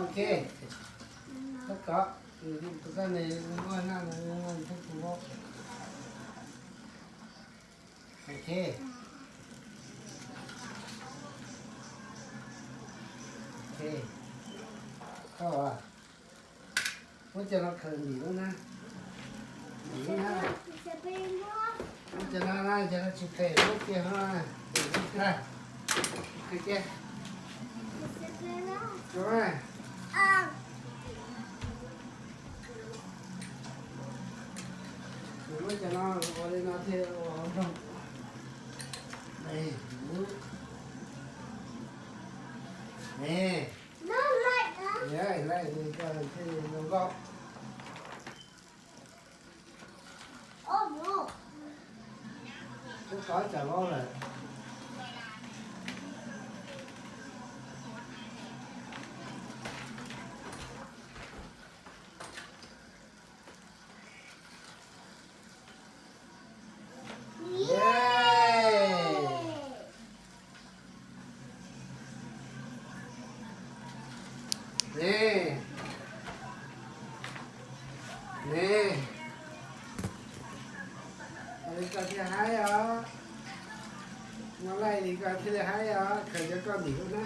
Ok. Tab kom, tus koj ne, ua na, ua na, ua na, ua na. Ok. Ok. Koj, muab cov no khaws ntim lub na. Ntim lub na. Muab cov no na, cov no tsis phem lub tiag ho. Ntim lub na. Khaws kiag. Muab cov no ua li no thiaj ua hauv nroog. Ne, ne, thiaj zoo nkauj. Twb qab tsam loj lawm. Ne, ne, ua li koj thiaj haib os. Muab laij li koj thiaj li haib os, khaws cov koj ntim lub na.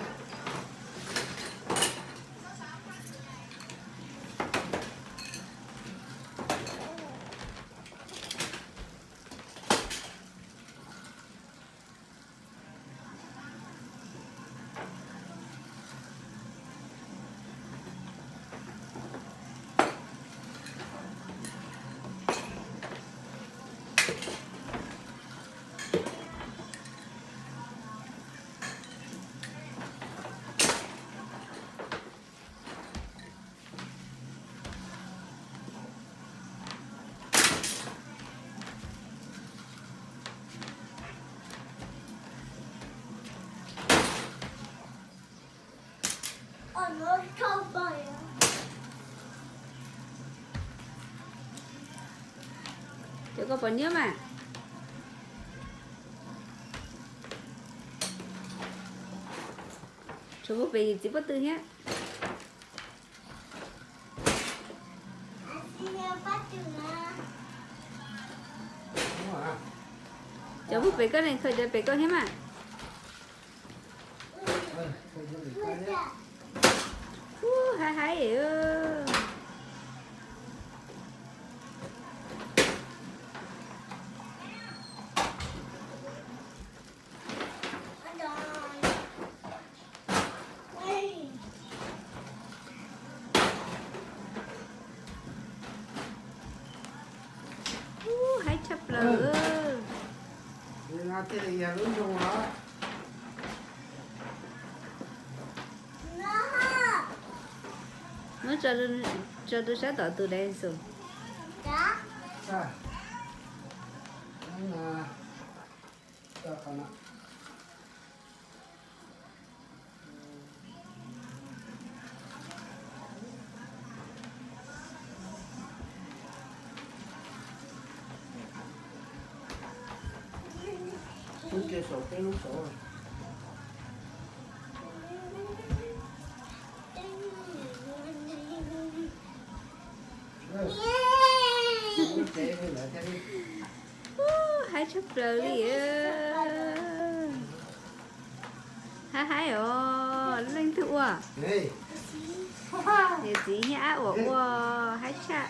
Cov koj pom niab mas. Tshuav puag pem yim txiv pob tw thiab. Cov puag pem koj ne, khaws cov pem koj thiab mas. Ub, haib haib. Ub, haib tshaj plaws. Li no thiaj li yog lub nroog os. Muab tso rau sab tom tus dinosaur. Ub, ke saum peb lub saud. Ub, haib tshaj plaws li. Haib haib os, leej twg ua? Niam txiv thiab ab uam ua, haib tshaj.